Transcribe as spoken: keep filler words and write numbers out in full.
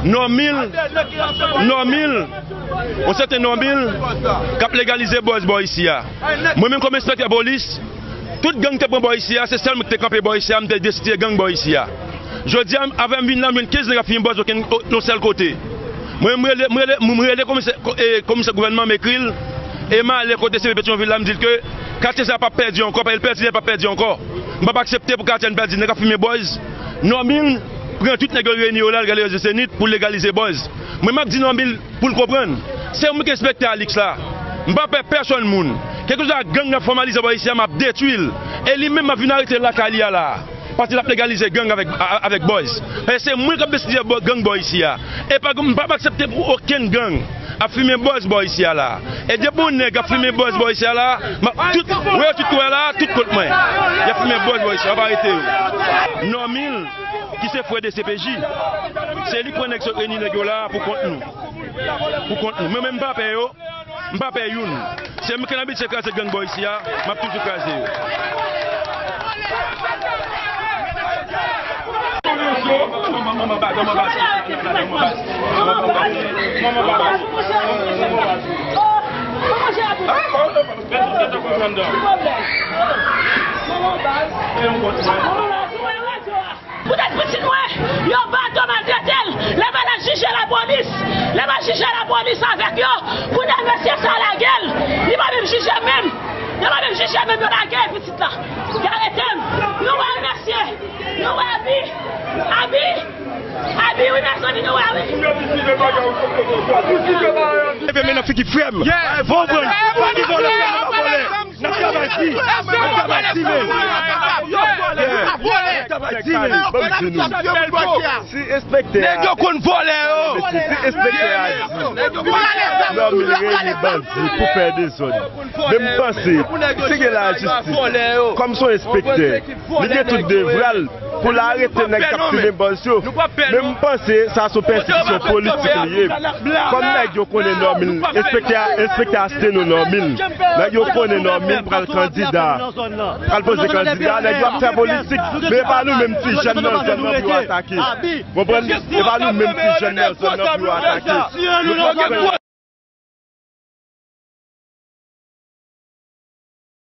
Normil, Normil, yon sèten Normil k ap legalize bòz bò isi a. Mwen menm kòm enspektè polis, tout gang te pran bò isi a, se sèl mwen ki te kanpe bò isi a, m te deside gang bò isi a. Jodi a, avè m vin la, m jwenn kenz nèg ap fimen bòz okenn, o, yon sèl kote. Mwen, m rele, m rele, m rele komisè, ko-, e, komisè gouvènman, m ekri l, e m ale kote C P Petyonvil la, m di l ke katye sa a p ap pèdi ankò, paske l pèdi, l p ap pèdi ankò. M p ap aksepte pou katye a n pèdi nèg ap fimen bòz. Normil pran tout nèg yo reyini yo la, l gade yo ze Zenith pou legalize bòz. Mwen, m ap di Normil pou l konprann. Se mwen ki enspektè Alix la. M pa pè pèsonn moun. Kèlkeswa gang l ap fòmalize bò isi a, m ap detwi l. E li menm, m ap vin arete l lakay li a la. Paske l ap legalize gang avèk, a-, avèk bòz. Paske se mwen k ap deside bò-, gang bò isi a. E pa, m p ap aksepte pou okenn gang ap fimen bòz bò isi a la. E depi yon nèg ap fimen bòz bò isi a la, m ap tout, wè yo tout kwè la, tout kont mwen. Y ap fimen bòz bò isi a, m ap arete yo. Normil, ki se frè D C P J, se li k pran nèg sot reyini nèg yo la pou kont nou. Pou kont nou. Mwen menm, m pa pè yo. M pa pè youn. Se mwen ki nan abitye kraze gang bò isi a, m ap toujou kraze yo. Poutèt pitit mwen, yo bat yo, maltrete l. Lè m al jije lapolis, lè m al jije lapolis avèk yo, kounye a mesye sa lage l. Li pa menm jije menm. Yo pa menm jije menm, yo lage pitit la. Yo arete m. Nou wè mesye. Nou wè Abi. Abi. Abi, wi, mezanmi, nou wè, wi. Epi men nan figi frè m. Bon, bon, pa di vòlè, frè m, pa vòlè. N ap travay di, n ap travay di, men. N ap travay di, men. Ban m di nou. Si enspektè a, nèg yo konn vòlè yo. Si enspektè a di Normil reyini bandi pou fè dezòd, men m panse, si gen lajistis, kòm se yon enspektè, li gen tout devwa l pou l arete nèg k ap fimen bòz yo. Men m panse sa se yon pèsekisyon politik li ye. Kòm nèg yo konnen Normil, enspektè a, enspektè a site non Normil. Nèg yo konnen Normil pral kandida, pral poze kandida, nèg yo ap fè politik. Men e pa nou menm ti jèn nan zòn nan pou yo atake. Konprann? E pa nou menm ti jèn nan zòn nan pou yo atake. Nou pa gen